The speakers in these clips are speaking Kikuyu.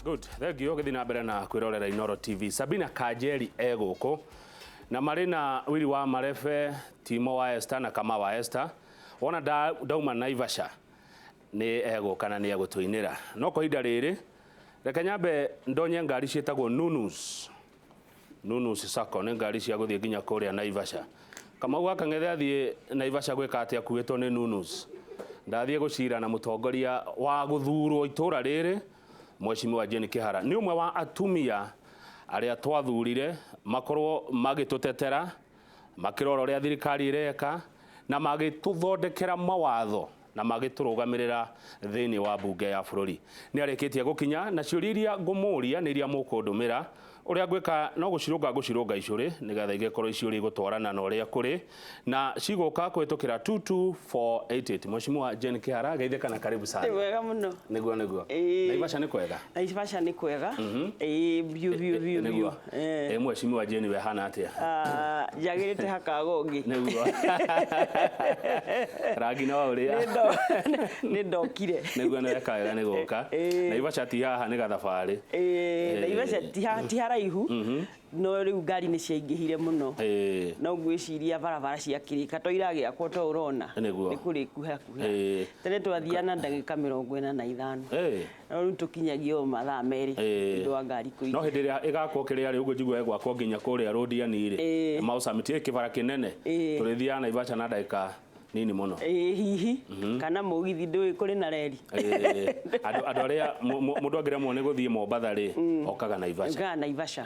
Good, thank you. Gĩthiĩ na mbere na kwĩrorera Inoro TV. Sabina Kanjeri e gũkũ na marĩ na Willy wa Marebe, Timo wa Esther na Kama wa Esther. Wona ndauma Naivasha nĩ egũka na nĩ egũtũinĩra. No kwa ihinda rĩrĩ reke nyambe ndonye ngari ciĩtagwo Nunus. Nunus Sacco nĩ ngari cia gũthiĩ nginya kũrĩa Naivasha. Kamau wa Kang'ethe athiĩ Naivasha gwĩka atĩa akuĩtwo nĩ Nunus? Ndathiĩ gũcira na mũtongoria wa gũthurwo itũra rĩrĩ Mheshimiwa Jane Kihara. Nĩ ũmwe wa atumia arĩa twathurire makorwo magĩtũtetera, makĩrora ũrĩa thirikari ĩreka na magĩtũthondekera mawatho na magĩtũrũgamĩrĩra thĩinĩ wa mbunge ya bũrũri. Nĩ arĩkĩtie gũkinya na ciũria iria ngũmũria nĩ iria mũkũndũmĩra. Ũrĩa ngwĩka no gũcirũnga ngũcirũnga icũrĩ nĩgetha igĩkorwo iciũria igũtwarana na ũrĩa kũrĩ na cigũka kũhĩtũkĩra 22488. Mheshimiwa Jane Kihara, geithĩka na karibu sana. Nĩ wega mũno. Nĩguo nĩguo. Ĩĩ. Naivasha nĩ kwega? Naivasha nĩ kwega. Ĩĩ biũ biũ biũ biũ. Nĩguo. Ĩ Mheshimiwa Jane we hana atĩa? Ah, njagĩrĩte hakaga ũngĩ. Nĩguo. Rangi no ũrĩa. Nĩ ndokire. Nĩguo nĩ weka wega nĩ gũka. Ĩĩ. Naivasha ti haha nĩ gathabarĩ. Ĩĩ, Naivasha ti haraihu no rĩu ngari nĩ ciaingĩhire mũno. No ngwĩciria barabara ciakĩrĩka to iragĩakwo to ũrona. Nĩguo. Nĩ kũrĩku hakuhĩ. Tene twathiaga na ndagĩka 45. No rĩu tũkinyagia o mathaa 2 nĩ ũndũ wa ngari kũingĩha. No hĩndĩ ĩrĩa ĩgakwo kĩrĩa rĩ, ũguo njiguaga ĩgwakwo nginya kũrĩa Rũndiani rĩ, Mau Summit ĩ kĩbara kĩnene, tũrĩthiaga Naivasha na ndagĩka nini mũno. Ĩĩ hihi, kana mũgithi ndũĩ kũrĩ na reri. Andũ andũ arĩa mũndũ angĩremwo nĩ gũthiĩ Mombatha rĩ, okaga Naivasha. Okaga Naivasha.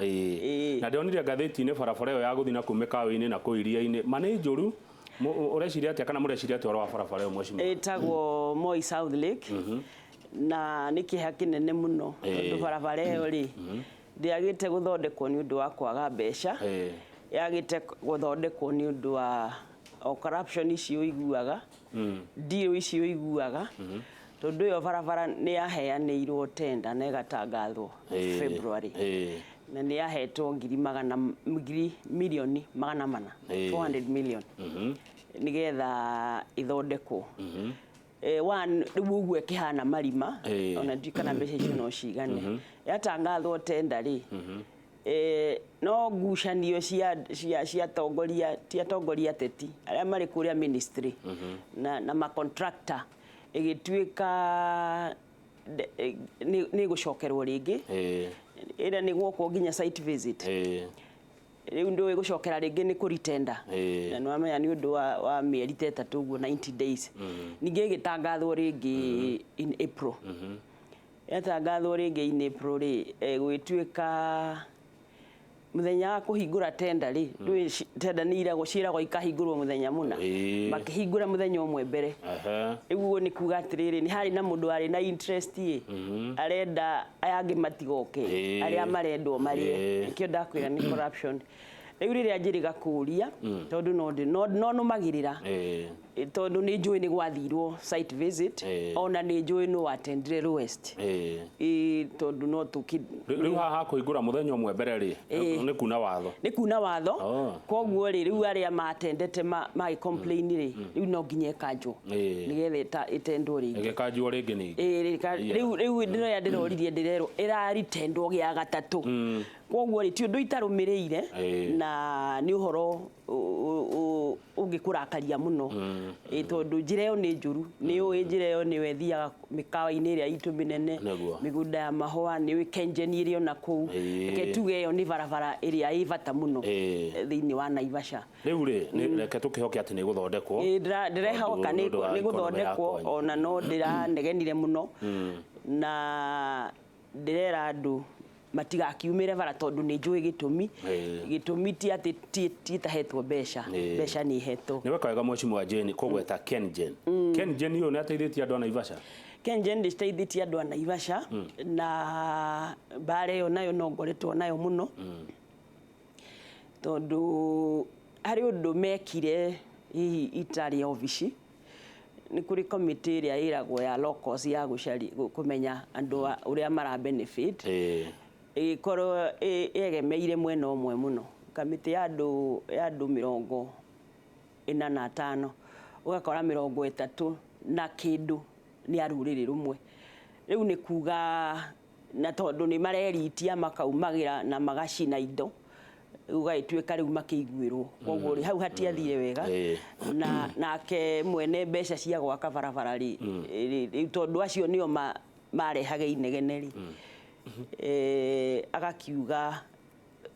Na ndĩronire ngathĩti-inĩ barabara ĩyo ya gũthiĩ na kũu mĩkawa-inĩ na kũu iria-inĩ, ma nĩ njũru. Ũreciria atĩa kana mũreciria atĩa ũhoro wa barabara ĩyo mheshimiwa? Ĩtagwo Moi South Lake na nĩ kĩeha kĩnene mũno tondũ barabara ĩyo rĩ ndĩagĩte gũthondekwo nĩ ũndũ wa kwaga mbeca, yagĩte gũthondekwo nĩ ũndũ wa o corruption ici ũiguaga, deal ici ũiguaga, tondũ ĩyo barabara nĩ yaheanĩirwo tender na ĩgatangathwo February na nĩ yahetwo ngiri magana ngiri mirioni 400, 400 million nĩgetha ĩthondekwo. One rĩu ũguo ĩkĩhana marima ona ndiũĩ kana mbeca icio no cigane. Yatangathwo tender rĩ, no ngucanio cia cia cia atongoria ti atongoria ateti arĩa marĩ kũrĩa ministry na ma contractor ĩgĩtuĩka nĩ ĩgũcokerwo rĩngĩ ĩrĩa nĩ gwokwo nginya site visit. Rĩu ndũĩ gũcokera rĩngĩ nĩ kũritenda na nĩ wamenya nĩ ũndũ wa mĩeri ta 3 ũguo, 90 days. Ningĩ ĩgĩtangathwo rĩngĩ in April. Yatangathwo rĩngĩ in April rĩ, gũgĩtuĩka mũthenya wa kũhingũra tender rĩ, ndũĩ tender nĩ iragwo ciĩragwo ikahingũrwo mũthenya mũna, makĩhingũra mũthenya ũmwe mbere. Rĩu ũguo nĩ kuga atĩrĩrĩ, nĩ harĩ na mũndũ warĩ na interest ĩ, arenda aya angĩ matigoke, arĩa marendwo marĩe. Nĩkĩo ndakwĩra nĩ corruption. Rĩu rĩrĩa njĩrĩga kũria, tondũ no nũmagĩrĩra, tondũ nĩ njũĩ nĩ gwathirwo site visit, ona nĩ njũĩ nũ attendire lowest. Tondũ no tũkĩ Rĩu haha kũhingũra mũthenya ũmwe mbere rĩ, nĩ kuna watho. Nĩ kuna watho. Koguo rĩ, rĩu arĩa matendete magĩ complain rĩ, rĩu no nginya ĩkanjwo nĩgetha ĩtendwo rĩngĩ. Ĩgĩkanjwo rĩngĩ ningĩ. Rĩu rĩu ndĩroya ndĩroririe ndĩrerwo ĩraritendwo gĩa gatatũ. Koguo rĩ, ti ũndũ itarũmĩrĩire na nĩ ũhoro ũngĩkũrakaria mũno, tondũ njĩra ĩyo nĩ njũru. Nĩ ũĩ njĩra ĩyo nĩyo ĩthiaga mĩkawa-inĩ ĩrĩa itũ mĩnene, mĩgũnda ya mahũa, nĩ ũĩ Kengen ĩrĩ ona kũu. Reke tuge ĩyo nĩ barabara ĩrĩa ĩ bata mũno thĩinĩ wa Naivasha. Rĩu rĩ, reke tũkĩhoke atĩ nĩ ĩgũthondekwo. Ndĩrehoka nĩ ĩgũthondekwo, ona no ndĩranegenire mũno na ndĩrera andũ matigakiumĩre bara tondũ nĩ njũĩ gĩtũmi. Gĩtũmi ti atĩ ti itahetwo mbeca, mbeca nĩ ihetwo. Nĩ weka wega Mheshimiwa Jane kũgweta KenGen. KenGen ũyũ nĩ ateithĩtie andũ a Naivasha? KenGen nĩ ĩteithĩtie andũ a Naivasha na mbara ĩyo nayo no ngoretwo nayo mũno tondũ harĩ ũndũ mekire hihi itarĩ obici. Nĩ kũrĩ committee ĩrĩa ĩragwo ya locals ya kũmenya andũ ũrĩa mara benefit, ĩgĩkorwo yegemeire mwena ũmwe mũno. Kamĩtĩ ya andũ 45, ũgakora 30 na kĩndũ nĩ a rũrĩrĩ rũmwe. Rĩu nĩ kuga Na tondũ nĩ mareritia makaumagira na magacina indo, gũgagĩtuĩka rĩu makĩiguĩrwo. Koguo rĩ, hau hatiathire wega. Na nake mwene mbeca cia gwaka barabara rĩ, rĩu tondũ acio nĩo marehage inegene rĩ, agakiuga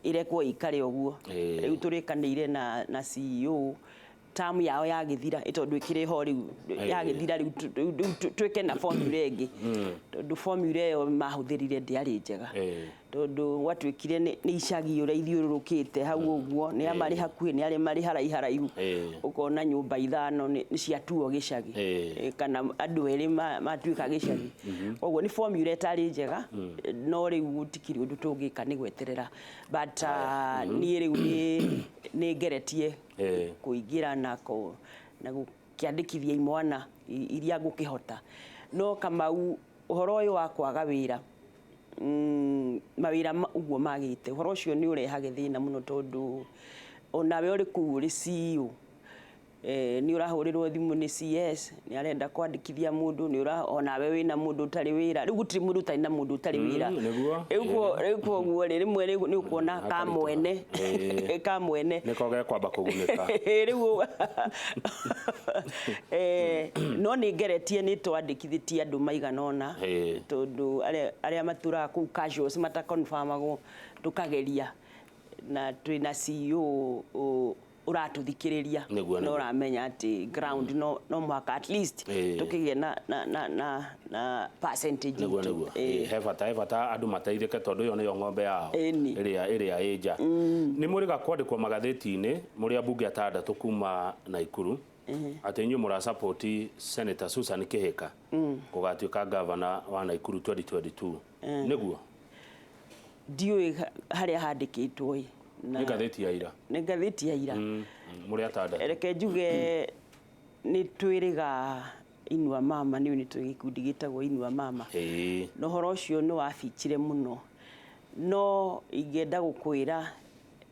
irekwo ikare ũguo. Rĩu tũrĩkanĩire na CEO term yao yagĩthira, tondũ ĩkĩrĩ ho rĩu, yagĩthira rĩu twĩke na formula ĩngĩ, tondũ formula ĩyo mahũthĩrire ndĩarĩ njega, tondũ gwatuĩkire nĩ icagi ũrĩa ithiũrũrũkĩte hau ũguo, nĩ a marĩ hakuhĩ, nĩ arĩa marĩ haraiharaihu, ũkona nyũmba ithano nĩ ciatuo gĩcagi, kana andũ erĩ matuĩka gĩcagi. Koguo nĩ formula ĩtarĩ njega, no rĩu gũtikĩrĩ ũndũ tũngĩka, nĩ gweterera. But niĩ rĩu nĩ ngeretie kũingĩra na gũkĩandĩkithia imwana iria ngũkĩhota. No Kamau, ũhoro ũyũ wa kwaga wĩra, mawĩra ũguo magĩte, ũhoro ũcio nĩ ũrehage thĩna mũno, tondũ onawe ũrĩ kũu ũrĩ CEO, nĩ ũrahũrĩrwo thimũ nĩ CS, nĩ arenda kwandĩkithia mũndũ, nĩ ũra onawe wĩna mũndũ ũtarĩ wĩra. Rĩu gũtirĩ mũndũ ũtarĩ na mũndũ ũtarĩ wĩra. Rĩu koguo rĩ, rĩmwe rĩu nĩ ũkuona ka mwene ka mwene nĩko gekwamba kũgunĩka. Rĩu no nĩ ngeretie, nĩ twandĩkithĩtie andũ maigana ũna, tondũ arĩa matũraga kũu casuals mataconfirmagwo, tũkageria, na twĩna CEO ũratũthikĩrĩria na ũramenya atĩ ground no mũhaka at least tũkĩgĩe na percentage itũ. He bata andũ mateithĩke, tondũ ĩyo nĩyo ng'ombe yao ĩrĩa ĩ nja. Nĩ mũrĩga kwandĩkwo magathĩti-inĩ mũrĩ ambunge atandatũ kuma Naikuru atĩ inyuĩ mũrasupport Senator Susan Kihika gũgatuĩka governor wa Naikuru 2022. Nĩguo? Ndiũĩ harĩa handĩkĩtwo ĩ. Nĩ ngathĩti ya ira. Nĩ ngathĩti ya ira. Mũrĩ atandatũ. Reke njuge nĩ twĩrĩga Inua Mama, nĩ twĩ gĩkundi gĩtagwo Inua Mama. Na ũhoro ũcio nĩ wabichire mũno. No ingĩenda gũkwĩra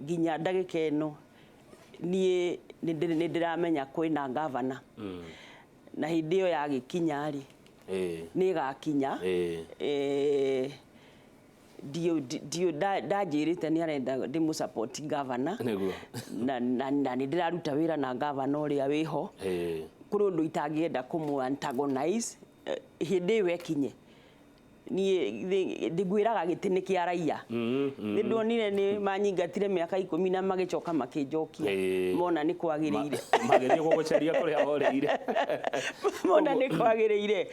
nginya ndagĩka ĩno niĩ nĩ ndĩramenya kwĩna gavana. Na hĩndĩ ĩyo yagĩkinya rĩ, nĩ ĩgakinya. Ndio ndanjĩrĩte nĩ arenda ndĩmũ support governor. Na nĩ ndĩraruta wĩra na governor ũrĩa wĩho. Kũrĩ ũndũ itangĩenda kũmũ antagonize hĩndĩ ĩyo ĩkinye. Niĩ ndĩngwĩraga gĩtĩ nĩ kĩa raia. Nĩ ndonire nĩ manyingatire mĩaka 10 na magĩcoka makĩnjokia. Mona nĩ kwagĩrĩire. Magĩthiĩ gũgũcaria kũrĩa worĩire. Mona nĩ kwagĩrĩire.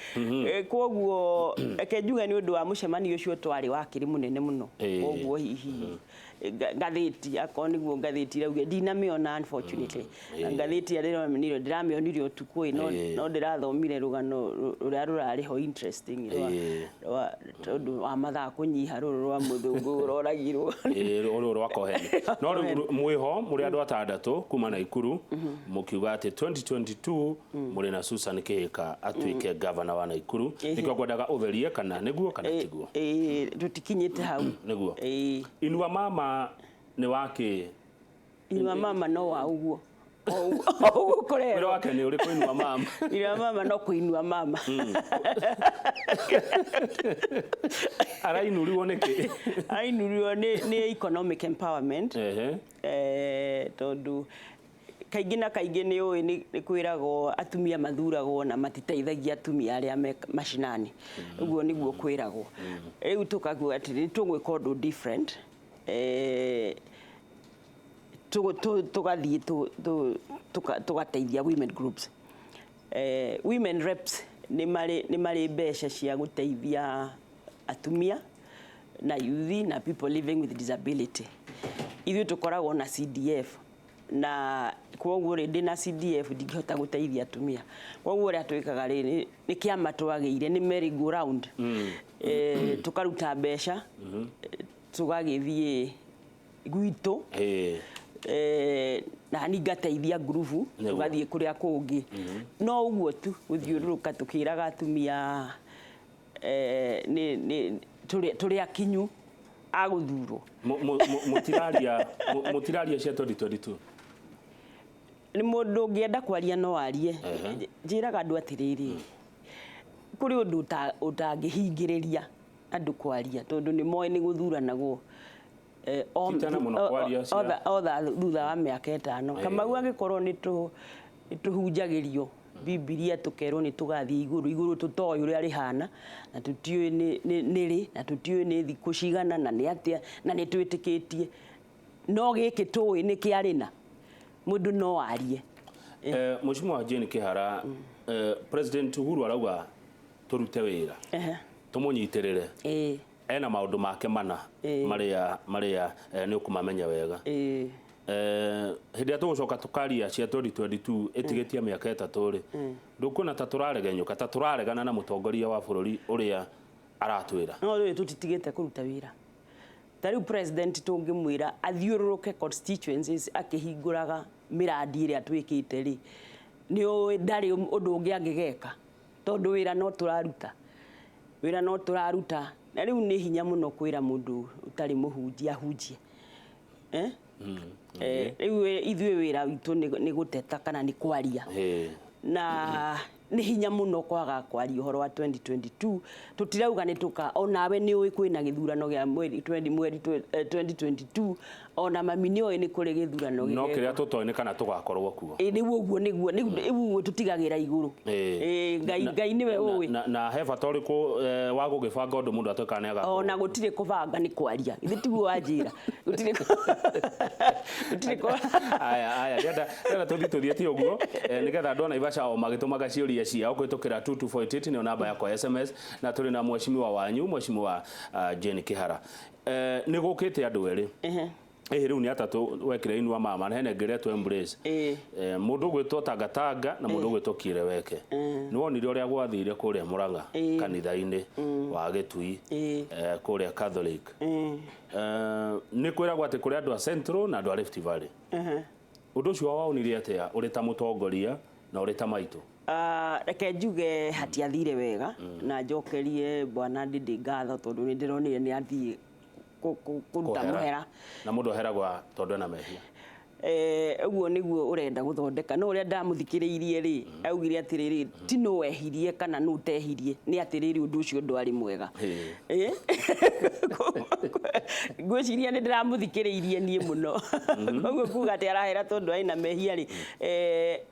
Koguo reke njuge nĩ ũndũ wa mũcemanio ũcio twarĩ wakĩrĩ mũnene mũno. Koguo hihi ngathĩti akorwo nĩguo ngathĩti ĩrauga, ndinamĩona unfortunately. Ngathĩti ĩrĩa ndĩramĩonire ũtukũ, no ndĩrathomire rũgano rũrĩa rũrarĩ ho interesting rwa tondũ wa mathaa kũnyiha rũrũ rwa mũthũngũ roragirwo. Rũrũ rwa Koheni. No rĩu mwĩho mũrĩ andũ atandatũ kuma Naikuru mũkiuga atĩ 2022 mũrĩ na Susan Kihika atuĩke governor wa Naikuru. Nĩkĩo ngwendaga ũtherie kana nĩguo kana tiguo. Tũtikinyĩte hau. Nĩguo. Inua Mama nĩ wake? Inua Mama no wa ũguo. Ũguo kũrerwo. Wĩra wake nĩ ũrĩkũ Inua Mama? Inua Mama no kũinua mama. Arainũrirwo nĩkĩ? Arainũrirwo nĩ economic empowerment. Tondũ kaingĩ na kaingĩ nĩ ũĩ nĩ kwĩragwo atumia mathuragwo na matiteithagia atumia arĩa me macinani. Ũguo nĩguo kwĩragwo. Rĩu tũkaguo atĩ nĩ tũgwĩka ũndũ different. Tũgathiĩ tũgateithia women groups. Women reps nĩ marĩ mbeca cia gũteithia atumia na youth na people living with disability. Ithuĩ tũkoragwo na CDF, na koguo rĩ, ndĩ na CDF ndingĩhota gũteithia atumia. Koguo ũrĩa twĩkaga rĩ, nĩ kĩama twagĩire, nĩ merry go round. Tũkaruta mbeca, tũgagĩthiĩ gwitũ, na ni ngateithia ngurubu, tũgathiĩ kũrĩa kũngĩ. No ũguo tu gũthiũrũrũka tũkĩraga atumia tũrĩ akinyu a gũthurwo. Mũtiraria cia 2022? Nĩ mũndũ ũngĩenda kwaria no arie. Njĩraga andũ atĩrĩrĩ, kũrĩ ũndũ ũtangĩhingĩrĩria. Andũ kwaria tondũ nĩ moĩ nĩ gũthuranagwo Ti tene mũno kwaria o thutha wa mĩaka 5. Kamau angĩkorwo nĩ tũhunjagĩrio Bibilia tũkerwo nĩ tũgathiĩ igũrũ, igũrũ tũtoĩ ũrĩa rĩhana na tũtiũĩ nĩ rĩ na tũtiũĩ nĩ thikũ cigana na nĩ atĩa na nĩ twĩtĩkĩtie, no gĩkĩ tũĩ nĩ kĩarĩ na mũndũ no arie. Mheshimiwa Jane Kihara, President Uhuru arauga tũrute wĩra, tũmũnyitĩrĩre, ena maũndũ make mana maria nĩ ũkũmamenya wega. Hĩndĩ ĩrĩa tũgũcoka tũkaria cia 2022 ĩtigĩtie mĩaka 3 rĩ, ndũkuona ta tũraregenyũka, ta tũraregana na mũtongoria wa bũrũri ũrĩa aratwĩra? No rĩu tũtitigĩte kũruta wĩra. Ta rĩu president tũngĩmwĩra athiũrũrũke constituencies akĩhingũraga mĩrandi ĩrĩa twĩkĩte rĩ, nĩ ũĩ ndarĩ ũndũ ũngĩ angĩgeka tondũ wĩra no tũraruta, wĩra no tũraruta. Na rĩu nĩ hinya mũno kwĩra mũndũ ũtarĩ mũhunjia ahunjie. Rĩu ithuĩ wĩra witũ nĩ gũteta kana nĩ kwaria. Na nĩ hinya mũno kwaga kwaria ũhoro wa 2022. Tũtirauga nĩ tũka, onawe nĩ ũĩ kwĩna gĩthurano gĩa mweri 2022, ona mami nĩ oĩ nĩ kũrĩ gĩthurano No kĩrĩa tũtoĩ nĩ kana tũgakorwo kuo. Nĩguo ũguo, nĩguo rĩu tũtigagĩra igũrũ. Ngai nĩwe ũĩ. Na he bata ũrĩkũ wa gũgĩbanga ũndũ mũndũ atuĩkaga nĩ agakorwo? Ona gũtirĩ kũbanga nĩ kwaria. Ithe tiguo wanjĩra. Gũtirĩ Aya, aya, ndĩrenda tũthiĩ tũthiĩte ũguo, nĩgetha andũ a Naivasha o magĩtũmaga ciũria ciao kũhĩtũkĩra 22488 nĩyo namba yakwa ya SMS, na tũrĩ na mheshimiwa wanyu, mheshimiwa Jane Kihara. Nĩ gũkĩte andũ erĩ. Rĩu nĩ atatũ wekire Inua Mama, na hena ĩngĩ ĩretwo Embrace. Mũndũ ũgwĩtwo Tangatanga na mũndũ ũgwĩtwo Kieleweke. Nĩ wonire ũrĩa gwathire kũrĩa Murang'a kanitha-inĩ wa Gĩtui, kũrĩa Catholic. Nĩ kwĩragwo atĩ kũrĩ andũ a Central na andũ a Rift Valley. Ũndũ ũcio waonire atĩa ũrĩ ta mũtongoria na ũrĩ ta maitũ? Reke njuge hatiathire wega, na njokerie bwana Ndindi ngatho tondũ nĩ ndĩronire nĩ athiĩ kũruta mũhera. Na mũndũ aheragwo tondũ ena mehia. Ũguo nĩguo ũrenda gũthondeka, no ũrĩa ndamũthikĩrĩirie rĩ, augire atĩrĩrĩ, ti nũ wehirie kana nũ ũtehirie, nĩ atĩrĩrĩ ũndũ ũcio ndwarĩ mwega. Ngwĩciria nĩ ndĩramũthikĩrĩirie niĩ mũno. Koguo kuga atĩ arahera tondũ arĩ na mehia rĩ,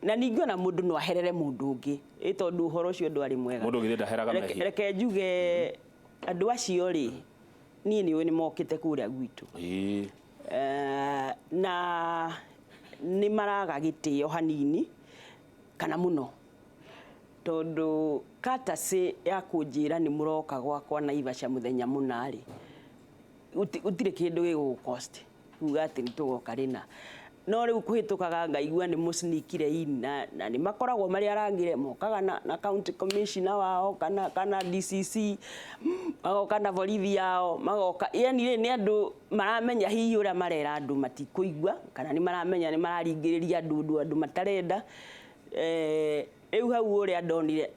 na ningĩ ona mũndũ no aherere mũndũ ũngĩ, tondũ ũhoro ũcio ndwarĩ mwega. Mũndũ githĩ ndaheraga mehia? Reke njuge andũ acio rĩ, niĩ nĩũĩ nĩ mokĩte kũrĩa gwitũ. Na nĩ maraga gĩtĩo hanini kana mũno, tondũ courtesy ya kũnjĩra nĩ mũroka gwakwa Naivasha mũthenya mũna rĩ, gũtirĩ kĩndũ gĩgũgũcost kuga atĩ nĩ tũgoka rĩna. No rĩu kũhĩtũkaga ngaigua nĩ mũsneakire in, na nĩ makoragwo marĩ arangĩre, mokaga na county commissioner wao kana DCC, magoka na borithi yao, magoka. Yani rĩ, nĩ andũ maramenya hihi ũrĩa marera andũ matikũigua, kana nĩ maramenya nĩ mararingĩrĩria andũ ũndũ andũ matarenda. Rĩu hau ũrĩa ndonire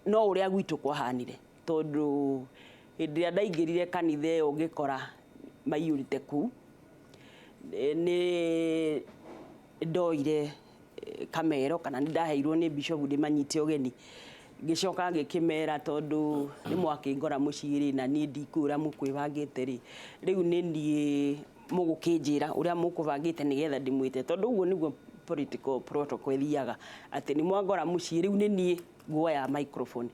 no ũrĩa gwitũ kwahanire, tondũ hĩndĩ ĩrĩa ndaingĩrire kanitha ĩyo ngĩkora maiyũrĩte kũu, nĩ ndoire kamero kana nĩ ndaheirwo nĩ bishop ndĩmanyite ũgeni. Ngĩcoka ngĩkĩmera tondũ nĩ mwakĩngora mũciĩ rĩ, na niĩ ndikũra mũkwĩbangĩte rĩ, rĩu nĩ niĩ mũgũkĩnjĩra ũrĩa mũkũbangĩte nĩgetha ndĩmwĩte, tondũ ũguo nĩguo political protocol ĩthiaga, atĩ nĩ mwangora mũciĩ rĩu nĩ niĩ nguoya microphone.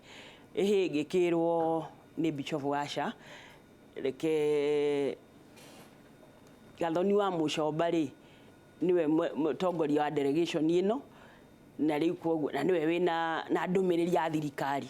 Ĩhĩ, ngĩkĩrwo nĩ bishop aca, reke Gathoni wa Mũcomba rĩ, nĩwe mũtongoria wa delegation ĩno, na rĩu koguo na nĩwe wĩna na ndũmĩrĩri ya thirikari.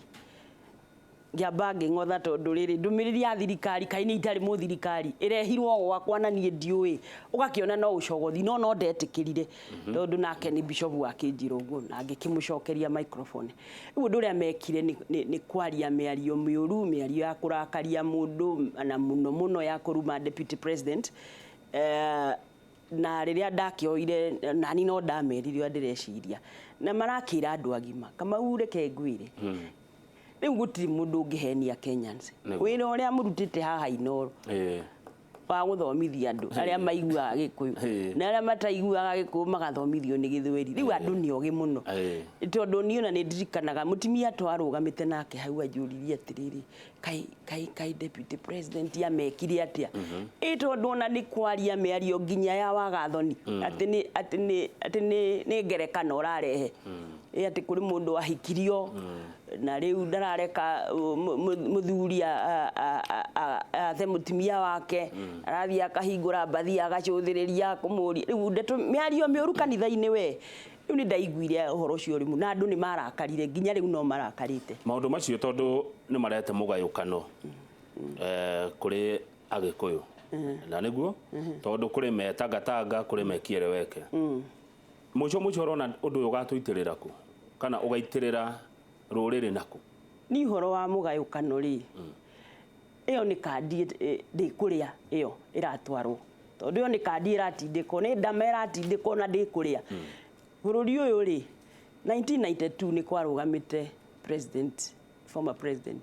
Ngĩamba ngĩng'otha tondũ rĩrĩ, ndũmĩrĩri ya thirikari kaĩ nĩ itarĩ mũthirikari, ĩrehirwo gwakwa na niĩ ndiũĩ, ũgakĩona no ũcogothi, no ndetĩkĩrire tondũ nake nĩ bishop wakĩnjĩra ũguo, na ngĩkĩmũcokeria microphone. Rĩu ũndũ ũrĩa mekire nĩ kwaria mĩario mĩũru, mĩario ya kũrakaria mũndũ, na mũno mũno ya kũruma deputy president. Na rĩrĩa ndakĩoire nani no ndamerire ũrĩa ndĩreciria, na marakĩra andũ agima Kamau reke ngwĩre, rĩu gũtirĩ mũndũ ũngĩhenia Kenyans. Wĩra ũrĩa mũrutĩte haha Inooro, Wa gũthomithia andũ arĩa maiguaga Gĩkũyũ na arĩa mataiguaga Gĩkũyũ magathomithio nĩ Gĩthweri. Rĩu andũ nĩ ogĩ mũno. Tondũ niĩ ona nĩ ndirikanaga mũtumia twarũgamĩte nake hau anjũririe atĩrĩrĩ, kai kai kai deputy president amekire atĩa? Ĩ tondũ ona nĩ kwaria mĩario nginya ya wagathoni atĩ nĩ atĩ nĩ atĩ nĩ nĩ ngerekano ũrarehe. Ĩ atĩ kũrĩ mũndũ wahikirio na rĩu ndarareka mũthuri athe mũtumia wake, arathiĩ akahingũra mbathi agacũthĩrĩria kũmũria. Rĩu ndeto mĩario mĩũru kanitha-inĩ we. Rĩu nĩ ndaiguire ũhoro ũcio rĩmwe na andũ nĩ marakarire, nginya rĩu no marakarĩte. Maũndũ macio tondũ nĩ marete mũgayũkano kũrĩ Agĩkũyũ, na nĩguo tondũ kũrĩ me Tangatanga, kũrĩ me Kieleweke. Mũico mũico ũrona ũndũ ũyũ ũgatũitĩrĩra kũ kana ũgaitĩrĩra rũrĩrĩ naku? Ni ũhoro wa mũgayũkano rĩ, ĩyo nĩ kandi ndĩkũrĩa ĩyo ĩratwarwo, tondũ ĩyo nĩ kandi ĩratindĩkwo, nĩ ndama ĩratindĩkwo na ndĩkũrĩa. Bũrũri ũyũ rĩ, 1992 nĩ kwarũgamĩte president, former president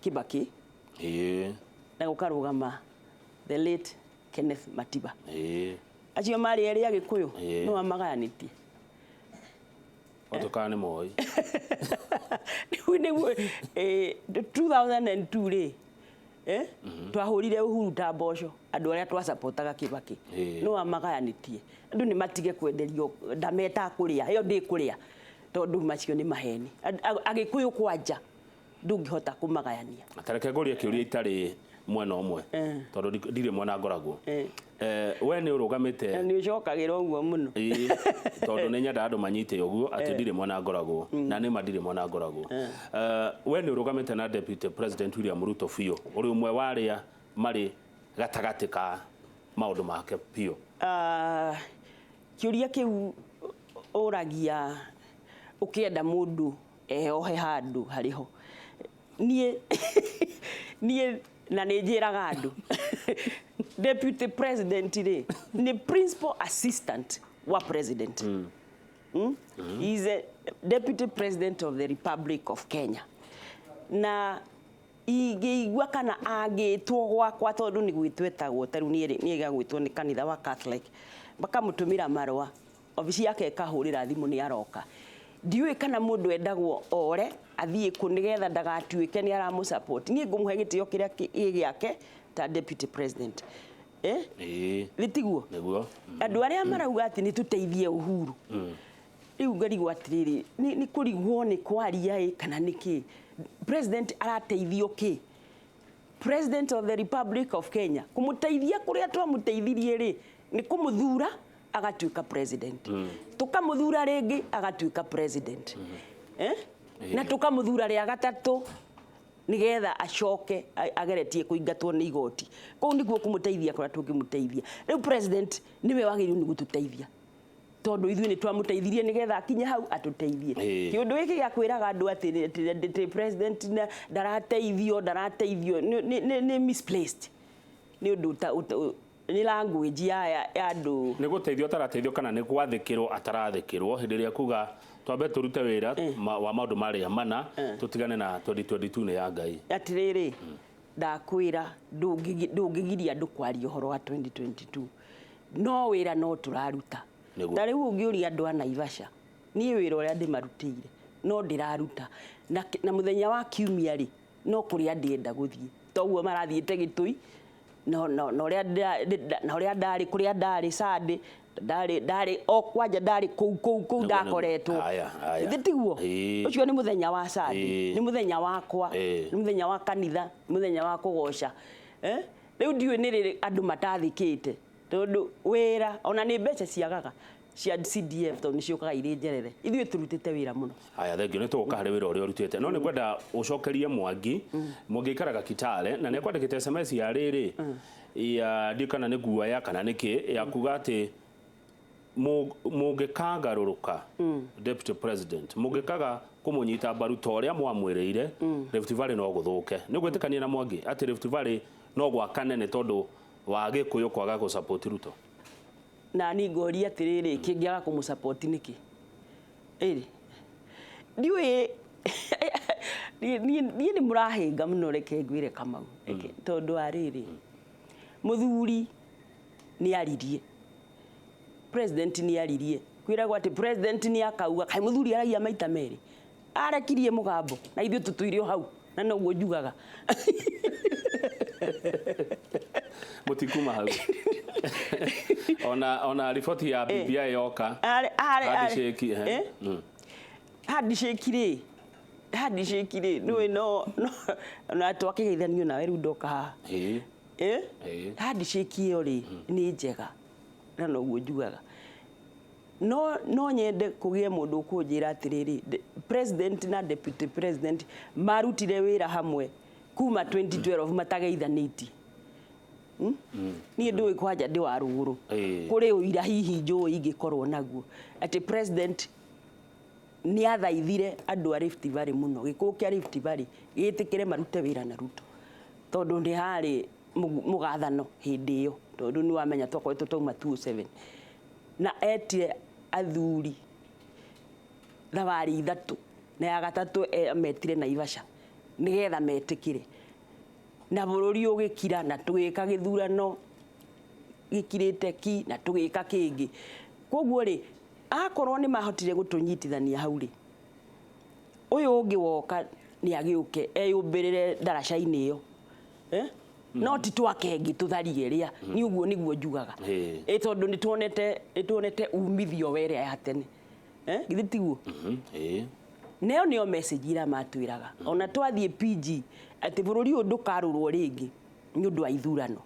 Kibaki, na gũkarũgama the late Kenneth Matiba. Acio marĩ erĩ Agĩkũyũ, no amagayanĩtie. Otoka nĩ Moi. Rĩu nĩguo 2002 rĩ, twahũrire Uhuru ta mboco, andũ arĩa twacapotaga Kibaki. No amagayanĩtie. Andũ nĩ matige kwenderio ndama ĩtakũrĩa, ĩyo ndĩkũrĩa, tondũ macio nĩ maheni. Agĩkũyũ kwanja ndũngĩhota kũmagayania. Tareke ngũrie kĩũria itarĩ mwena ũmwe, tondũ ndirĩ mwena ngoragwo. We nĩ ũrũgamĩte. Nĩ ũcokagĩra ũguo mũno. Tondũ nĩ nyendaga andũ manyite ũguo atĩ ndirĩ mwena ngoragwo, na nĩ ma ndirĩ mwena ngoragwo. We nĩ ũrũgamĩte na Deputy President William Ruto biũ, ũrĩ ũmwe wa arĩa marĩ gatagatĩ ka maũndũ make biũ. Kĩũria kĩu ũragia ũkĩenda mũndũ eyohe handũ harĩho. Niĩ niĩ na nĩ njĩraga andũ deputy president rĩ nĩ principal assistant wa president. He is a deputy president of the Republic of Kenya. Na ingĩigua kana angĩtwo gwakwa, tondũ nĩ gwĩtwo etagwo, ta rĩu niĩ nĩ gwĩtwo nĩ kanitha wa Catholic, makamũtũmĩra marũa, obici yake ĩkahũrĩra thimũ nĩ aroka. Ndiũĩ kana mũndũ endagwo ore athiĩ kũ nĩgetha ndagatuĩke nĩ aramũ support. Niĩ ngũmũhe gĩtĩo kĩrĩa gĩ gĩake ta deputy president. Nĩ tiguo? Nĩguo. Andũ arĩa marauga atĩ nĩ tũteithie Uhuru, rĩu ngarigwo atĩrĩrĩ, nĩ kũrigwo nĩ kwaria ĩ kana nĩ kĩ? President arateithio kĩ? President of the Republic of Kenya kũmũteithia kũrĩa twamũteithirie rĩ nĩ kũmũthura agatuĩka president, tũkamũthura rĩngĩ agatuĩka president, Na tũkamũthura rĩa gatatũ nigetha acoke ageretie kũingatwo nĩ igoti. Kũu nĩkuo kũmũteithia kũrĩa tũngĩmũteithia. Rĩu president nĩwe wagĩrĩirwo nĩ gũtũteithia, tondũ ithuĩ nĩ twamũteithirie nĩgetha akinye hau atũteithie. Kĩũndũ gĩkĩ gĩa kwĩraga andũ atĩ president ndarateithio ndarateithio nĩ misplaced, nĩ ũndũ nĩ language ya andũ. Nĩ gũteithio atarateithio kana nĩ gwathĩkĩrwo atarathĩkĩrwo hĩndĩ ĩrĩa kuga twambe tũrute wĩra wa maũndũ marĩa mana tũtigane na 2022 nĩ ya Ngai. Atĩrĩrĩ, ndakwĩra ndũngĩgiria andũ kwaria ũhoro wa 2022, no wĩra no tũraruta. Ta rĩu ũngĩũria andũ a Naivasha, niĩ wĩra ũrĩa ndĩmarutĩire no ndĩraruta, na mũthenya wa kiumia rĩ no kũrĩa ndĩenda gũthiĩ, toguo marathiĩte Gĩtũi, no no na ũrĩa ndarĩ kũrĩa ndarĩ Sunday, ndarĩ o kwanja ndarĩ kũu kũu kũu ndakoretwo. Githĩ tiguo? Ũcio nĩ mũthenya wa Sunday, nĩ mũthenya wakwa, nĩ mũthenya wa kanitha, nĩ mũthenya wa kũgoca. Rĩu ndiũĩ nĩ rĩ andũ matathĩkĩte, tondũ wĩra ona nĩ mbeca ciagaga cia CDF tondũ nĩ ciũkaga irĩ njerere. Ithuĩ tũrutĩte wĩra mũno. Haya, thengio nĩ tũgũka harĩ wĩra ũrĩa ũrutĩte, no nĩ ngwenda ũcokerie Mwangi. Mwangi aikaraga Kitale na nĩ akwandĩkĩte SMS ya rĩrĩ ya ndiũ kana nĩ guoya kana nĩ kĩ ya kuga atĩ mũngĩkagarũrũka deputy president mũngĩkaga kũmũnyita mbaru ta ũrĩa mwamwĩrĩire, Rift Valley no gũthũke. Nĩ ũgwĩtĩkania na Mwangi atĩ Rift Valley no gwakane nĩ tondũ wa Gĩkũyũ kwaga gũ-support Ruto? Na ni ngoria atĩrĩrĩ, kĩngĩaga kũmũ-support nĩkĩ? Ĩrĩ ndiũĩ niĩ nĩ mũrahĩnga mũno, reke ngwĩre Kamau, tondũ wa rĩrĩ Muthuri ni aririe, president ni aririe, kwiragwo ati president ni akauga kai muthuri aragia maita meri, arekirie mugambo na ithuĩ tũtũire o hau na noguo njugaga. Mutikuma hau. Ona riboti ya BBI yoka. Handshake eh. Handshake rĩ, handshake rĩ, nĩũĩ no na twakĩgeithanio nawe rĩu ndoka haha. Handshake ĩyo rĩ nĩ njega na noguo njugaga. No nyende kũgĩe mũndũ ũkũnjĩra atĩrĩrĩ, president na deputy president marutire wĩra hamwe kuma 2012 matageithanĩtie. Niĩ ndũĩ kwanja ndĩ wa rũgũrũ, kũrĩ ũira hihi njũĩ ingĩkorwo naguo atĩ president nĩ athaithire andũ a Rift Valley mũno, gĩkũũ kĩa Rift Valley gĩtĩkĩre marute wĩra na Ruto, tondũ nĩ harĩ mũgathano hĩndĩ ĩyo, tondũ nĩ wamenya twakoretwo twauma 2007 na etire athuri thabarĩ ithatũ na ya gatatũ ametire Naivasha nĩgetha metĩkĩre, na bũrũri ũgĩkira na tũgĩka gĩthurano gĩkirĩte ki na tũgĩka kĩngĩ. Koguo rĩ, akorwo nĩ mahotire gũtũnyitithania hau rĩ, ũyũ ũngĩ woka nĩ agĩũke eyũmbĩrĩre ndaraca-inĩ ĩyo, no ti twake ĩngĩ tũtharie ĩrĩa, ni ũguo nĩguo njugaga. Tondũ nĩ tuonete umithio wa ĩrĩa ya tene, githĩ tiguo? Neo nĩo message ira matwĩraga ona twathiĩ PG atĩ bũrũri ũyũ ndũkarũrwo rĩngĩ nĩ ũndũ wa ithurano.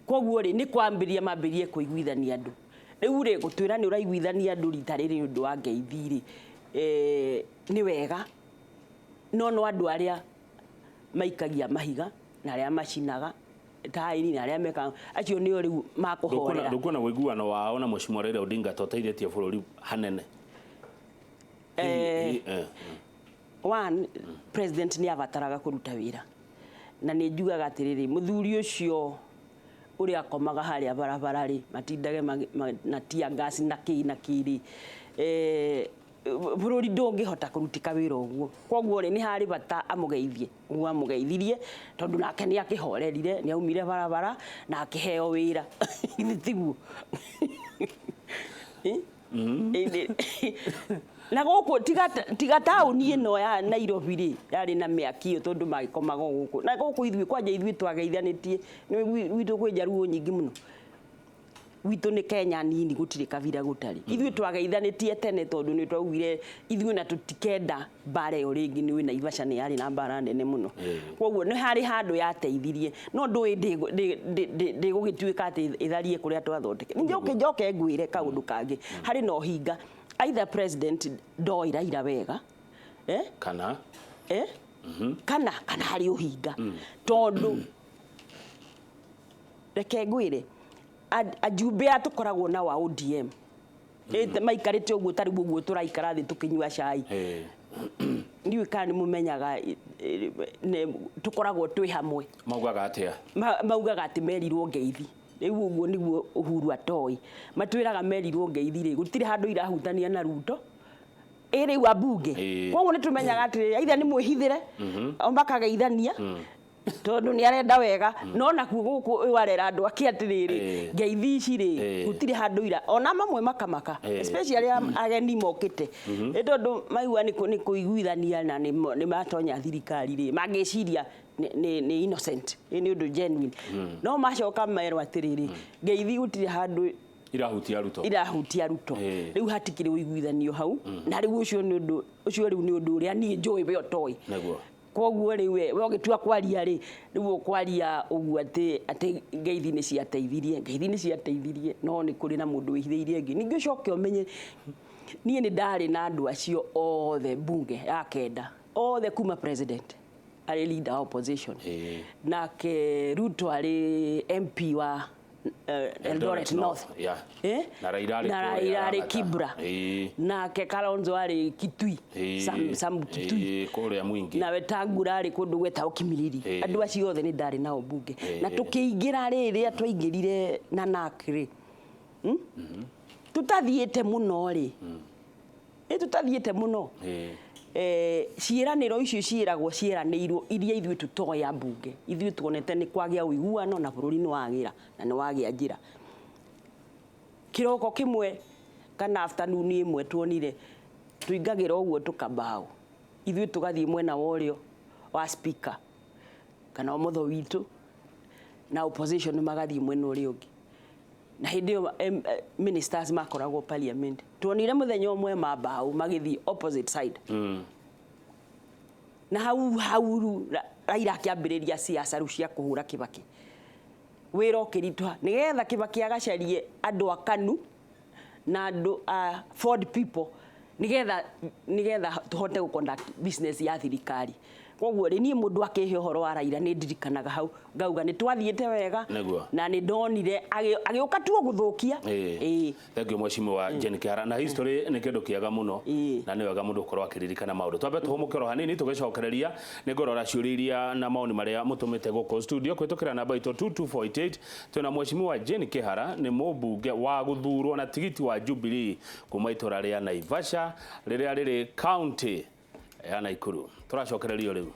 Koguo rĩ, nĩ kwambĩrĩria mambĩrĩrie kũiguithania andũ. Rĩu rĩ, gũtwĩra nĩ ũraiguithania andũ rita rĩrĩ nĩ ũndũ wa ngeithi rĩ, nĩ wega, no no andũ arĩa maikagia mahiga na arĩa macinaga taĩri na arĩa mekaga acio nĩo rĩu makũhorera. Ndũkuona ũiguano wao na Mheshimiwa Raila Odinga to ũteithĩtie bũrũri hanene? One, president nĩ abataraga kũruta wĩra, na nĩ njugaga atĩrĩrĩ, mũthuri ũcio ũrĩa akomaga harĩa barabara rĩ, matindage na tear gas na kĩ na kĩ rĩ, bũrũri ndũngĩhota kũrutĩka wĩra ũguo. Koguo rĩ, nĩ harĩ bata amũgeithie ũguo amũgeithirie, tondũ nake nĩ akĩhorerire, nĩ aumire barabara na akĩheo wĩra. Githĩ tiguo? Na gũkũ tiga taũni ĩno ya Nairobi rĩ, yarĩ na mĩaki ĩyo tondũ magĩkomaga o gũkũ. Na gũkũ ithuĩ kwanja ithuĩ twageithanĩtie, nĩ gwitũ kwĩ njaruo nyingĩ mũno. Gwitũ nĩ Kenya nini, gũtirĩ kabira gũtarĩ. Ithuĩ twageithanĩtie tene tondũ nĩ twaugire ithuĩ na tũtikenda mbara ĩyo rĩngĩ, nĩ ũĩ Naivasha nĩ yarĩ na mbara nene mũno. Koguo nĩ harĩ handũ yateithirie, no ndũĩ ndĩgũgĩtuĩka atĩ ĩtharie kũrĩa twathondeke. Njoke njoke ngwĩre kaũndũ kangĩ, harĩ na ũhinga, either president ndoĩ Raila wega, Kana kana harĩ ũhinga, tondũ reke ngwĩre, ajumbe aya tũkoragwo nao a ODM maikarĩte ũguo tarĩu ũguo tũraikara thĩ tũkĩnyua cai, ndiũĩ kana nĩ mũmenyaga, tũkoragwo twĩ hamwe. Maugaga atĩa? Maugaga atĩ merirwo ngeithi. Rĩu ũguo nĩguo Uhuru atoĩ, matwĩraga merirwo ngeithi rĩ, gũtirĩ handũ irahutania na Ruto ĩ rĩu ambunge. Koguo nĩ tũmenyaga atĩrĩrĩ, either nĩ mwĩhithĩre o makageithania tondũ nĩ arenda wega, no nakuo gũkũ ũyũ arera andũ ake atĩrĩrĩ, ngeithi ici rĩ, gũtirĩ handũ ira ona mamwe makamaka, especially arĩa ageni mokĩte, nĩ tondũ maigua nĩ kũiguithania na nĩ matonya thirikari rĩ, mangĩciria nĩ innocent, nĩ ũndũ genuine, no macoka merwo atĩrĩrĩ, ngeithi gũtirĩ handũ irahutia Ruto, irahutia Ruto, rĩu hatikĩrĩ ũiguithanio hau, na rĩu ũcio nĩ ũndũ ũcio rĩu nĩ ũndũ ũrĩa niĩ njũĩ we ũtoĩ. Koguo rĩu we ũgĩtua kwaria rĩ, rĩu ũkwaria ũguo atĩ ngeithi nĩ ciateithirie, ngeithi nĩ ciateithirie, no nĩ kũrĩ na mũndũ wĩhithĩirie ĩngĩ. Ningĩ ũcoke ũmenye niĩ nĩ ndarĩ na andũ acio othe bunge ya kenda, othe kuma president arĩ leader wa opposition, nake Ruto arĩ MP wa Eldoret North. Na Raila arĩ Na kũrĩa Raila arĩ Lang'ata. Kibra. Nake Kalonzo arĩ Kitui, Sam Kitui. Kũrĩa mwingi. Na Wetangula arĩ kũndũ gwetagwo Kimilili. Andũ acio othe nĩ ndarĩ nao bunge, na tũkĩingĩra rĩ, rĩrĩa twaingĩrire na NARC rĩ, Tũtathiĩte mũno rĩ, ĩ tũtathiĩte mũno. Ciĩranĩro icio ciĩragwo ciĩranĩirwo iria ithuĩ tũtoĩ ambunge, ithuĩ tuonete nĩ kwagĩa ũiguano na bũrũri nĩ wagĩra na nĩ wagĩa njĩra. Kĩroko kĩmwe kana afternoon ĩmwe tuonire tũingagĩra ũguo tũkambaũ, ithuĩ tũgathiĩ mwena wa ũrĩo wa speaker kana ũmotho witũ, na opposition magathiĩ mwena ũrĩa ũngĩ, na hĩndĩ ĩyo ministers makoragwo parliament. Tuonire mũthenya ũmwe mambaũ magĩthiĩ opposite side na hau hau rĩu Raila akĩambĩrĩria siasa rĩu cia kũhũra Kibaki, wĩra ũkĩritũha nĩgetha Kibaki agacarie andũ a KANU na andũ a Ford people nĩgetha tũhote gũ conduct business ya thirikari. Koguo rĩ, niĩ mũndũ akĩhe ũhoro wa Raila nĩ ndirikanaga hau ngauga nĩ twathiĩte wega. Na nĩ ndonire agĩũka tuo gũthũkia. Ĩĩ. Thank you, Mheshimiwa Jane Kihara. Na history nĩ kĩndũ kĩega mũno na nĩ wega mũndũ gũkorwo akĩririkana maũndũ. Twambe tũhũmũke oro hanini, tũgĩcokereria nĩ ngũrora ciũria iria na maoni marĩa mũtũmĩte gũkũ studio kũhĩtũkĩra namba itũ 22488. Twĩna Mheshimiwa Jane Kihara, nĩ mũmbunge wa gũthurwo na tigiti wa Jubilee kuma itũra rĩa Naivasha rĩrĩa rĩrĩ county ya Nakuru. Tũracokererio rĩu.